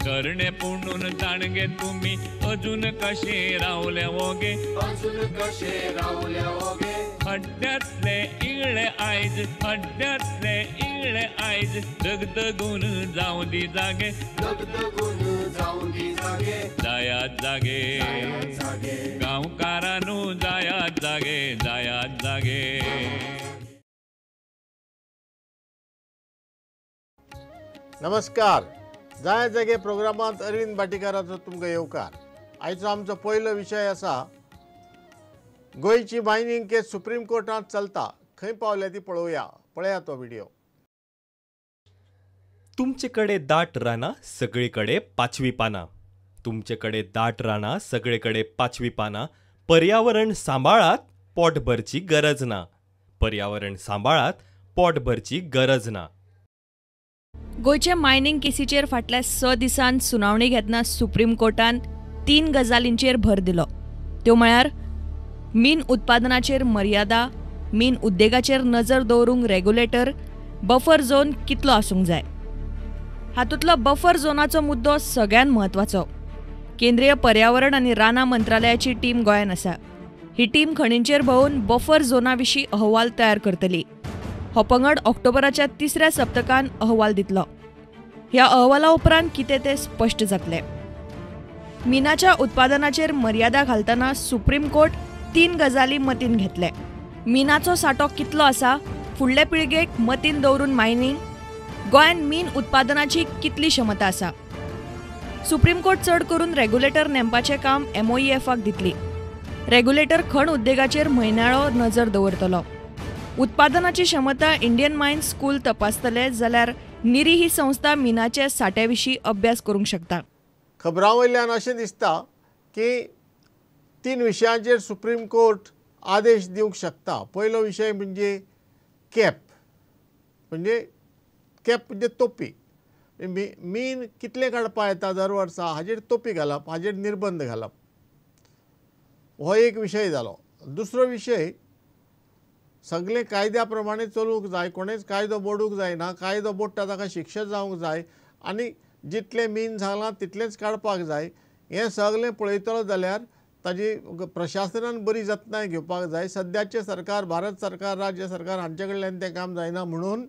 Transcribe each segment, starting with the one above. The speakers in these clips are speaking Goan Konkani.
तरणे पुणून जाणगे तुमी अजून कशे रावले वोगे, अजून कशे रावले वोगे। हड्ड्यांतले इगळे आयज, हड्ड्यांतले इगळे आयज, दगदगून जावं दी जागे, दगदगून जावं दी जागे। जायात जागे गांवकारानू, जायात जागे, जायात जागे। नमस्कार, जाय जागे प्रोग्रामांत अरविंद भाटीकाराचो तुमकां येवकार। आयचो आमचो पयलो विशय आसा गोंयची मायनींग केस सुप्रीम कोर्टांत चलता, खंय पावल्या ती पळोवया। पळया तो व्हिडिओ। तुमचे कडे दाट रानां, सगळे कडे पाचवी पानां। तुमचे कडे दाट रानां, सगळे कडे पाचवी पानां। पर्यावरण सांबाळात, पोट भरची गरज ना। पर्यावरण सांबाळात, पोट भरची गरज ना। गोंयचे मायनिंग केसीचेर फाटल्या 6 दिसांत सुनावणी घेतना सुप्रीम कोर्टान 3 गजालींचेर भर दिलो। त्यो म्हळ्यार मीन उत्पादनाचेर मर्यादा, मीन उद्देगाचेर नजर दवरूंक रेग्युलेटर, बफर झोन कितलो आसूंक जाय। हातूंतलो बफर झोनाचो मुद्दो सगळ्यांत म्हत्वाचो। केंद्रीय पर्यावरण आनी रानां मंत्रालयाची टीम गोंयांत आसा। ही टीम खणींचेर भोंवून बफर झोना विशीं अहवाल तयार करतली। हो पंगड ऑक्टोबराच्या 3ऱ्या सप्तकान अहवाल दितलो। ह्या अहवाला उपरांत कितें तें स्पश्ट जातलें। मिनाच्या उत्पादनाचेर मर्यादा घालतना सुप्रीम कोर्ट 3 गजाली मतीन घेतले। मिनाचो सांठो कितलो आसा, फुडले पिळगेक मतीन दवरून मायनिंग, गोंयांत मीन उत्पादनाची कितली क्षमता आसा। सुप्रीम कोर्ट चड करून रेग्युलेटर नेमपाचें काम MOEFाक दितली। रेग्युलेटर खण उद्देगाचेर म्हयन्याळो नजर दवरतलो। उत्पादनाची क्षमता इंडियन मायन्स स्कूल तपासतले, जाल्यार निरी ही संस्था मिनाच्या साठ्या विशीं अभ्यास करूंक शकता। खबरां वयल्यान अशें दिसता की 3 विशयांचेर सुप्रीम कोर्ट आदेश दिवंक शकता। पयलो विशय म्हणजे कॅप, म्हणजे कॅप म्हणजे तोपी। मीन कितलें काडपा येता दर वर्सा हाजेर तोपी घालप, हाजेर निर्बंध घालप, हो एक विशय जालो। दुसरो विशय, सगळे कायद्या प्रमाणे चलूंक जाय, कोणेच कायदो मोडूंक जायना, कायदो मोडटा ताका शिक्षा जावंक जाय आनी जितलें मीन सांगलां तितलेंच काडपाक जाय। हें सगळें पळयतलो जाल्यार ताजी प्रशासनान बरी जतनाय घेवपाक जाय। सद्याचें सरकार, भारत सरकार, राज्य सरकार हांचे कडल्यान तें काम जायना, म्हणून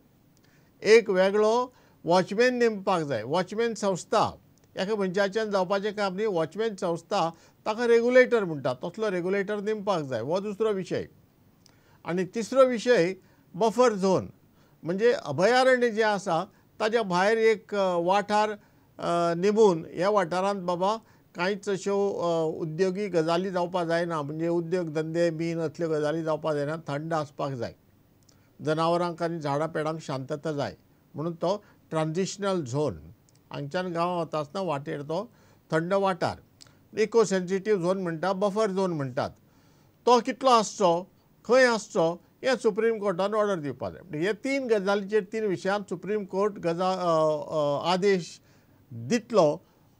एक वेगळो वॉचमॅन नेमपाक जाय। वॉचमॅन संस्था एका मनशाच्यान जावपाचें काम न्ही, वॉचमॅन संस्था ताका रेगुलेटर म्हणटा, तसलो रेगुलेटर नेमपाक जाय। हो दुसरो विशय। आनी तिसरो विशय बफर झोन, म्हणजे अभयारण्य जें आसा ताज्या भायर एक वाठार नेमून ह्या वाठारांत बाबा कांयच अश्यो उद्योगीक गजाली जावपाक जायना, म्हणजे उद्योग धंदे बीन असल्यो गजाली जावपाक जायना, थंड आसपाक जाय, जनावरांक आनी झाडां पेडांक शांतता जाय, म्हणून तो ट्रान्जिशनल झोन। हांगच्यान गांवां वता आसतना वाटेर तो थंड वाठार, इको सेन्सिटीव झोन म्हणटा, बफर झोन म्हणटात, तो कितलो आसचो, खंय आसचो, हें सुप्रीम कोर्टान ऑर्डर दिवपाक जाय। हे 3 गजालीचेर, 3 विशयांत सुप्रीम कोर्ट आदेश दितलो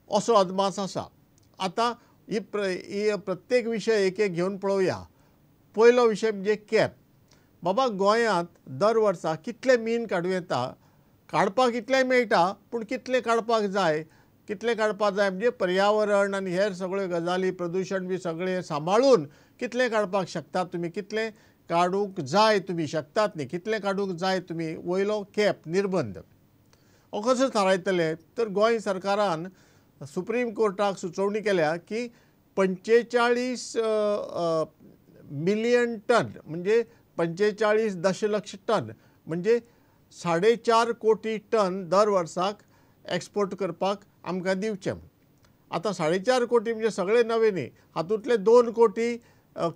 असो अदमास आसा। आतां ही प्रत्येक विशय एक एक घेवन पळोवया। पयलो विशय म्हणजे कॅप। बाबा गोंयांत दर वर्सा कितलें मीन काडूं येता, काडपाक इतलें मेळटा, पूण कितलें काडपाक जाय, कितलें काडपाक जाय म्हणजे पर्यावरण आनी हेर सगळ्यो गजाली, प्रदुशण बी सगळें सांबाळून कितलें काडपाक शकतात तुमी, कितलें काडूंक जाय तुमी शकतात न्ही, कितलें काडूंक जाय तुमी, वयलो कॅप निर्बंध हो कसो थारायतले। तर गोंय सरकारान सुप्रीम कोर्टाक सुचोवणी केल्या की 45 मिलियन टन म्हणजे 45 दशलक्ष टन म्हणजे 4.5 कोटी टन दर वर्साक एक्सपोर्ट करपाक आमकां दिवचें। आतां 4.5 कोटी म्हणजे सगळे नवे न्ही, हातूंतले 2 कोटी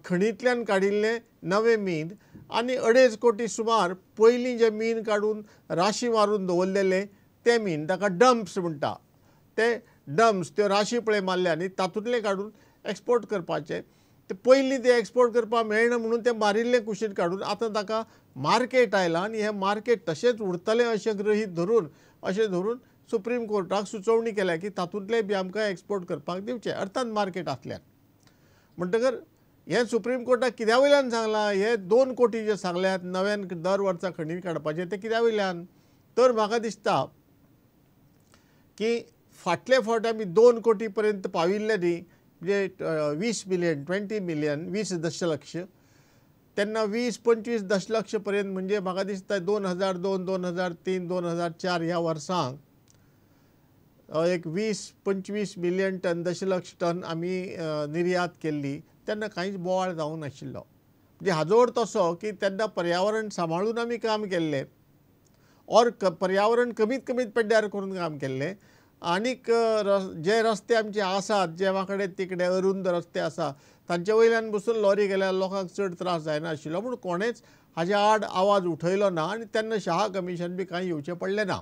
खणींतल्यान काडिल्लें नवें मीन आनी 2.5 कोटी सुमार पयलीं जें मीन काडून राशी मारून दवरलेलें तें मीन, ताका डम्प्स म्हणटा, ते डम्प्स त्यो राशी पळय मारल्या आनी तातूंतलें काडून एक्सपोर्ट करपाचें। ते पयलीं ते एक्सपोर्ट करपाक मेळना म्हणून ते मारिल्लें कुशीन काडून आतां ताका मार्केट आयलां आनी हें मार्केट तशेंच उरतलें अशें गृहीत धरून, अशें धरून सुप्रीम कोर्टाक सुचोवणी केल्या की तातूंतलें बी आमकां एक्सपोर्ट करपाक दिवचें, अर्थात मार्केट आसल्यार। म्हणटकर हें सुप्रीम कोर्टाक कित्या वयल्यान सांगलां, हे 2 कोटी जे सांगल्यात नव्यान दर वर्सा खणीन काडपाचें, ते कित्या वयल्यान? तर म्हाका दिसता की फाटले फावट आमी 2 कोटी पर्यंत पाविल्ले न्ही, म्हणजे 20 मिलियन 20 मिलियन 20 दशलक्ष, तेन्ना 20-25 दशलक्ष पर्यंत म्हणजे म्हाका दिसता 2002, 2003, 2004 ह्या वर्सांक एक 20-25 मिलियन टन दशलक्ष टन आमी निर्यात केल्ली. तेन्ना कांयच बोवाळ जावंक नाशिल्लो. म्हणजे हाजो अर्थ असो की तेन्ना पर्यावरण सांबाळून आमी काम केल्लें और पर्यावरण कमीत कमीत पेड्ड्यार करून काम केल्लें. आनीक जे रस्ते आमचे आसात जे वांकडे तिकडे अरुंद रस्ते आसा तांचे वयल्यान बसून लॉरी गेल्यार लोकांक चड त्रास जायनाशिल्लो, पूण कोणेच हाज्या आड आवाज उठयलो ना आनी तेन्ना शाह कमिशन बी कांय येवचें पडलें ना.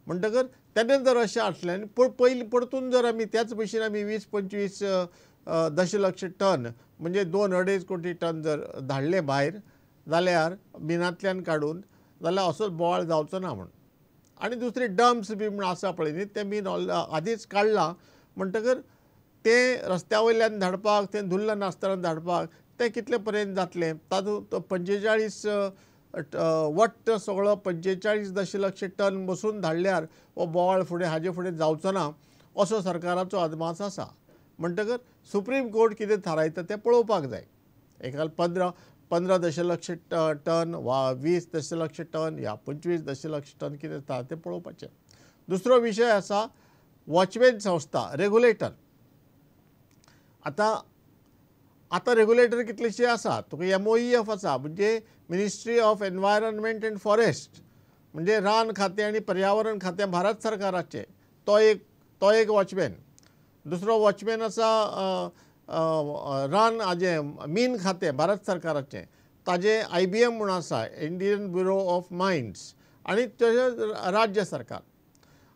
म्हणटकर तेन्ना जर अशें आसलें आनी पयलीं परतून जर आमी त्याच भशेन आमी 20-25 दशलक्ष टन म्हणजे 2-2.5 कोटी टन जर धाडले भायर जाल्यार मिनांतल्यान काडून जाल्यार असोच बोवाळ जावचो ना म्हूण. आनी दुसरी डम्प्स बी म्हूण आसा पळय न्ही, तें मीन आदींच काडलां म्हणटकर तें रस्त्या वयल्यान धाडपाक, तें धुल्ल नासतना धाडपाक तें कितले पर्यंत जातलें, तातूंत 45 वट्ट सगळो 45 दशलक्ष टन बसून धाडल्यार हो बोवाळ फुडें हाजे फुडें जावचो ना असो सरकाराचो अदमास आसा. म्हणटकर सुप्रीम कोर्ट कितें थारायता तें पळोवपाक जाय. एकाल 15 दशलक्ष टन वा 20 दशलक्ष टन या 25 दशलक्ष टन कितें जाता तें पळोवपाचें. दुसरो विशय आसा वॉचमॅन संस्था रेगुलेटर. आतां आतां रेगुलेटर कितलेशे आसा, तुका MOEF आसा म्हणजे ministry of environment and forest म्हणजे रान खातें आनी पर्यावरण खातें भारत सरकाराचें, तो एक वॉचमॅन. दुसरो वॉचमॅन आसा रान हाजें मीन खातें भारत सरकाराचें, ताजें IBM म्हूण आसा इंडियन ब्युरो ऑफ मायन्स आनी तशेंच राज्य सरकार.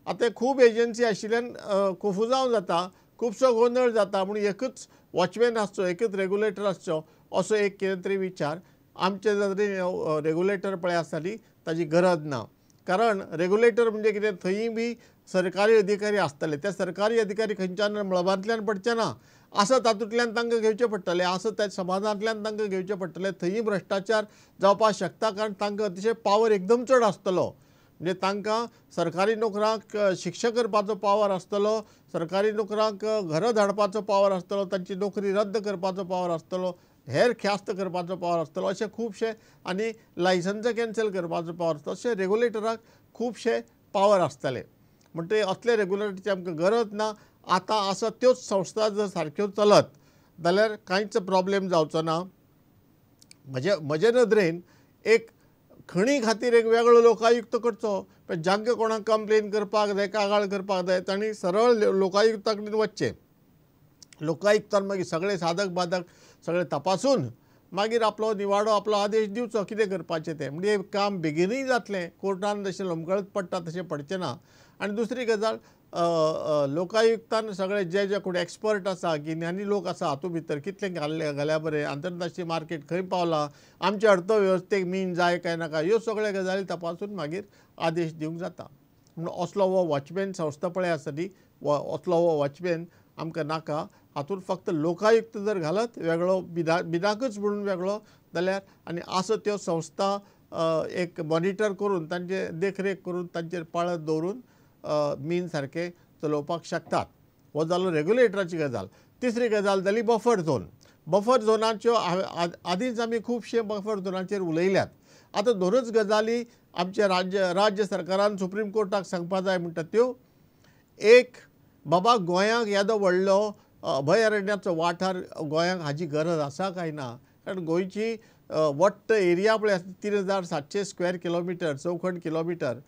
आतां खूब एजन्सी आशिल्ल्यान कोफुजांव जाता, खुबसो गोंदळ जाता, म्हूण एकूच वॉचमॅन आसचो, एकूच रेगुलेटर आसचो असो एक कितें तरी विचार आमचे नदरेन रेगुलेटर पळय आसा न्ही ताजी गरज ना. कारण रेगुलेटर म्हणजे कितें, थंय बी सरकारी अधिकारी आसतले, त्या सरकारी अधिकारी खंयच्यान मळबांतल्यान पडचे ना, आसा तातूंतल्यान तांकां घेवचें पडटलें, आसा त्या समाजांतल्यान तांकां घेवचें पडटलें. थंय भ्रश्टाचार जावपाक शकता कारण तांकां अतिशय पावर एकदम चड आसतलो, म्हणजे तांकां सरकारी नोकरांक शिक्षा करपाचो पावर आसतलो, सरकारी नोकरांक घरां धाडपाचो पावर आसतलो, तांची नोकरी रद्द करपाचो पावर आसतलो, हेर ख्यास्त करपाचो पावर आसतलो, अशे खुबशे आनी लायसन्सां कॅन्सल करपाचो पावर आसतलो, अशे रेगुलेटराक खुबशे पावर आसतले. म्हणटकीर असले रेगुलेटरची आमकां गरज ना. आतां आसा त्योच संस्था जर सारक्यो चलत जाल्यार कांयच प्रॉब्लेम जावचो ना. म्हजे नदरेन एक खणी खातीर एक वेगळो लोकायुक्त करचो, पण जांकां कोणाक कंप्लेन करपाक जाय, कागाळ करपाक जाय तांणी सरळ लोकायुक्ता कडेन वचचें. लोकायुक्तान मागीर सगळे साधक बाधक सगळे तपासून मागीर आपलो निवाडो, आपलो आदेश दिवचो कितें करपाचें तें. म्हणजे काम बेगीनूय जातलें, कोर्टान जशें लोंबकळत पडटा तशें पडचें ना. आनी दुसरी गजाल, लोकायुक्तान सगळे जे जे कोण एक्सपर्ट आसा, गिन्यानी लोक आसा हातूंत भितर कितले घाल्ले घाल्या बरें, आंतरराष्ट्रीय मार्केट खंय पावलां, आमचे अर्थवेवस्थेक मीन जाय काय नाका, ह्यो सगळ्यो गजाली तपासून मागीर आदेश दिवंक जाता. म्हणून असलो हो वॉचमॅन संस्था पळय आसा न्ही, असलो हो वॉचमॅन आमकां नाका. हातूंत फक्त लोकायुक्त जर घालत वेगळो बिनाकच म्हणून वेगळो जाल्यार आनी आसा त्यो संस्था एक मॉनिटर करून तांचे देखरेख करून तांचेर पाळत दवरून मीन सारकें चलोवपाक शकतात. हो जालो रेगुलेटराची गजाल. तिसरी गजाल जाली बफर झोन. बफर झोनाच्यो आदींच आमी खुबशे बफर झोनाचेर उलयल्यात. आतां दोनूच गजाली आमच्या राज्य सरकारान सुप्रीम कोर्टाक सांगपाक जाय म्हणटा त्यो, एक बाबा गोंयांक येदो व्हडलो अभयारण्याचो वाठार गोंयांक हाजी गरज आसा काय ना, कारण गोंयची वट्ट एरिया पळय आसा 3700 स्क्वेअर किलोमिटर, चौखण किलोमिटर,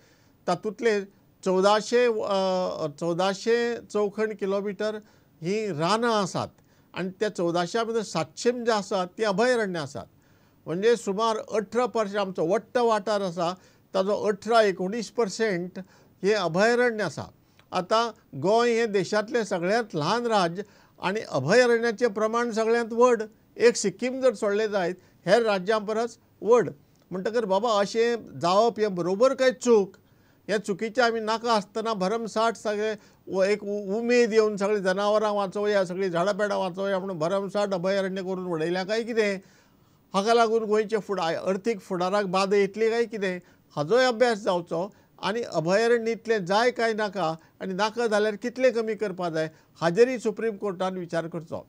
तातूंतले 1400 चौखण किलोमिटर ही रानां आसात आनी त्या 1400 भितर 700 जे आसात ती अभयारण्य आसात. म्हणजे सुमार 18% आमचो वट्ट वाठार आसा ताजो 18-19% हे अभयारण्य आसा. आतां गोंय हें देशांतलें सगळ्यांत ल्हान राज्य आनी अभयारण्याचें प्रमाण सगळ्यांत व्हड, एक सिक्कीम जर सोडलें जायत हेर राज्यां परस व्हड. म्हणटकर बाबा अशें जावप हें बरोबर काय चूक, हे चुकीचें आमी नाका आसतना भरमसाठ सगळे एक उमेद येवन सगळीं जनावरां वाचोवया, सगळीं झाडां पेडां वाचोवया म्हणून भरमसाठ अभयारण्य करून उडयल्या काय कितें, हाका लागून गोंयचे अर्थीक फुडाराक बादा येतली काय कितें, हाजोय अभ्यास जावचो आनी अभयारण्य इतलें जाय काय नाका आनी नाका जाल्यार कितलें कमी करपा जाय हाजेरय सुप्रीम कोर्टान विचार करचो।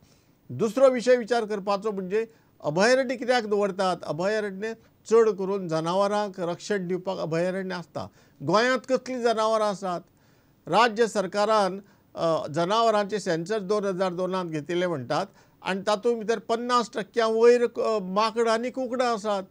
दुसरो विशय विचार करपाचो म्हणजे अभयारण्य कित्याक दवरतात? अभयारण्य चड करून जनावरांक रक्षण दिवपाक अभयारण्य आसता। गोंयांत कसलीं जनावरां आसात? राज्य सरकारान जनावरांचे सेन्सस 2002 घेतिल्ले म्हणटात आनी तातूंत भितर 50% वयर माकडां आनी कुकडां आसात।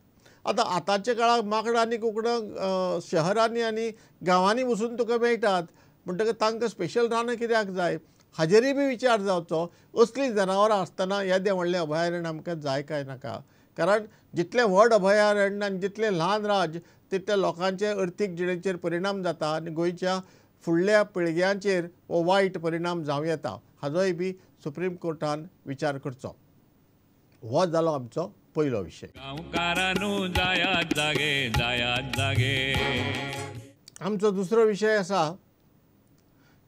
आतां आतांच्या काळाक माकडां आनी कुकडां शहरांनी आनी गांवांनी वचून तुका मेळटात, म्हणटकच तांकां स्पेशल रानां कित्याक जाय हाजेरय बी विचार जावचो। असलीं जनावरां आसतना येदें व्हडलें अभयारण्य आमकां जाय काय नाका? कारण जितलें व्हड अभयारण्य आनी जितलें ल्हान राज्य तितल्या लोकांचे अर्थीक जिणेचेर परिणाम जाता आनी गोंयच्या फुडल्या पिळग्यांचेर हो वायट परिणाम जावं येता, हाजोय बी सुप्रीम कोर्टान विचार करचो। हो जालो आमचो पयलो विशय। गांवकारांनो जायात जागे, जायात जागे। आमचो दुसरो विशय आसा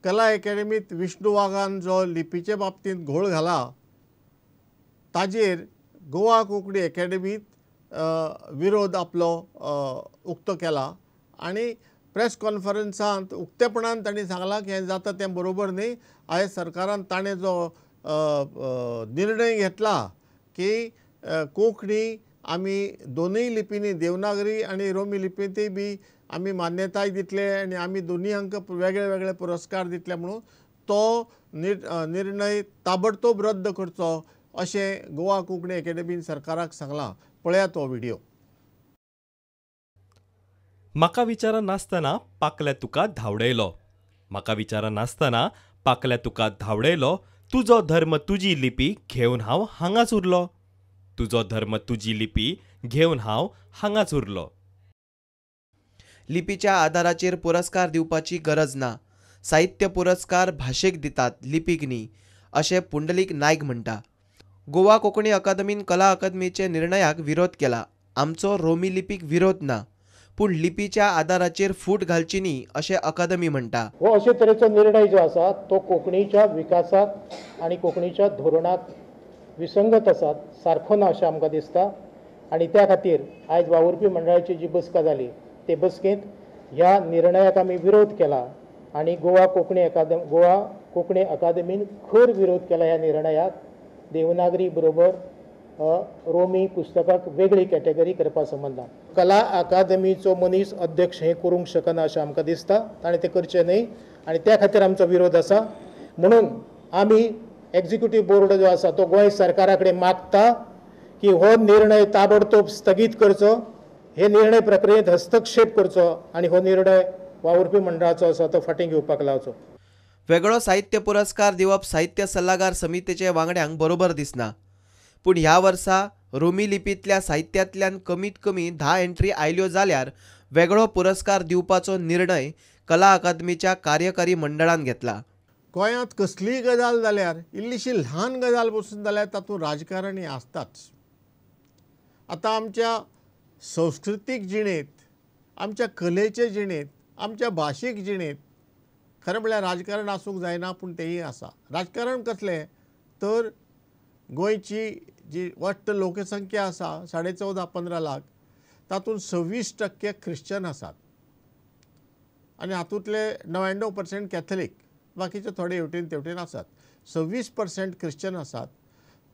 कला एकेडमीत विष्णू वाघान जो लिपीचे बाबतींत घोळ घाला ताजेर गोवा कोंकणी एकेडमीत विरोध आपलो उक्तो केला आनी प्रेस कॉन्फरन्सांत उक्तेपणान तांणी सांगलां की हें जाता तें बरोबर न्ही। आयज सरकारान ताणें जो निर्णय घेतला की कोंकणी आमी दोनूय लिपींनी देवनागरी आनी रोमी लिपींतय बी आमी मान्यताय दितले आनी आमी दोनूय हांकां वेगळे वेगळे पुरस्कार दितले म्हणून तो निर्णय ताबडतोब रद्द करचो अशें गोवा कोंकणी एकेडमीन सरकाराक सांगलां। पळयात तो व्हिडियो। म्हाका विचारा नासतना पाकल्या तुका धांवडयलो, म्हाका विचारा नासतना पाकल्या तुका धांवडयलो, तुजो धर्म तुजी लिपी घेवन हांव हांगाच उरलो, तुजो धर्म तुजी लिपी घेवन हांव हांगाच उरलो। लिपीच्या आधाराचेर पुरस्कार दिवपाची गरज ना, साहित्य पुरस्कार भाशेक दितात लिपीक न्ही, अशें पुंडलीक नायक म्हणटा। गोवा कोंकणी अकादमीन कला अकादमीचे निर्णयाक विरोध केला। आमचो रोमी लिपीक विरोध ना, पूण लिपीच्या आधाराचेर फूट घालची न्ही अशें अकादमी म्हणटा। हो अशे तरेचो निर्णय जो आसा तो कोंकणीच्या विकासाक आनी कोंकणीच्या धोरणाक विसंगत आसा, सारको ना अशें आमकां दिसता। आनी त्या खातीर आयज वावुरपी मंडळाची जी बसका जाली ते बसकेंत ह्या निर्णयाक आमी विरोध केला आनी गोवा कोंकणी अकादमीन खर विरोध केला ह्या निर्णयाक। देवनागरी बरोबर रोमी पुस्तकाक वेगळी कॅटेगरी करपा संबंदान कला अकादमीचो मनीस अध्यक्ष हें करूंक शकना अशें आमकां दिसता, ताणें तें करचें न्हय आनी त्या खातीर आमचो विरोध आसा। म्हणून आमी एक्झिक्युटीव बोर्ड जो आसा तो गोंय सरकारा कडेन मागता की हो निर्णय ताबडतोब स्थगीत करचो, हे निर्णय प्रक्रियेंत हस्तक्षेप करचो आनी हो निर्णय वावुरपी मंडळाचो आसा तो फाटीं घेवपाक लावचो। वेगळो साहित्य पुरस्कार दिवप साहित्य सल्लागार समितीचे वांगड्यांक बरोबर दिसना, पूण ह्या वर्सा रोमी लिपींतल्या साहित्यांतल्यान कमीत कमी 10 एंट्री आयल्यो जाल्यार वेगळो पुरस्कार दिवपाचो निर्णय कला अकादमीच्या कार्यकारी मंडळान घेतला। गोंयांत कसलीय गजाल जाल्यार इल्लीशी ल्हान गजाल पसून जाल्यार तातूंत राजकारणी आसताच। आतां आमच्या संस्कृतीक जिणेंत, आमच्या कलेचे जिणेंत, आमच्या भाशीक जिणेंत खरें म्हळ्यार राजकारण आसूंक जायना, पूण तेंय आसा। राजकारण कसलें तर गोंयची जी वट्ट लोकसंख्या आसा 14.5-15 लाख, तातूंत 26% ख्रिश्चन आसात आनी हातूंतले 99% कॅथलीक, बाकीचे थोडे हेवटेन तेवटेन आसात। 26% ख्रिश्चन आसात,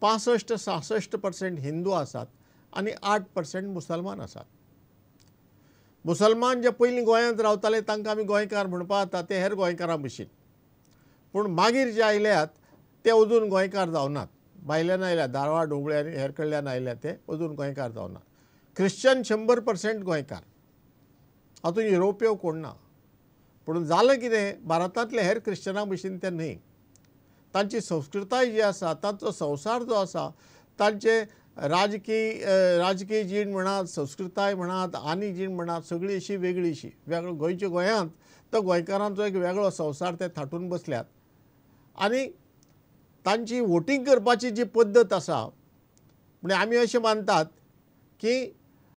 65-66% हिंदू आसात आनी 8% मुसलमान आसात। मुसलमान जे पयलीं गोंयांत रावताले तांकां आमी गोंयकार म्हणपा जाता, ते हेर गोंयकारां भशेन, पूण मागीर जे आयल्यात ते अजून गोंयकार जावनात, भायल्यान आयल्या, धारवाड हुबळी आनी हेर कडल्यान आयल्या ते अजून गोंयकार जावनात। ख्रिश्चन 100% गोंयकार, हातूंत युरोपीय कोण ना। पूण जालें कितें, भारतांतले हेर ख्रिश्चनां भशेन ते न्हय, तांची संस्कृताय जी आसा, तांचो संवसार जो आसा, तांचे राजकीय जीण म्हणात, संस्कृताय म्हणात आनी जीण म्हणात, सगळी अशी वेगळीशी वेगळो गोंयच्या गोंयांत तो गोंयकारांचो एक वेगळो संवसार ते थाटून बसल्यात। आनी तांची वोटींग करपाची जी पद्दत आसा, म्हणजे आमी अशें मानतात की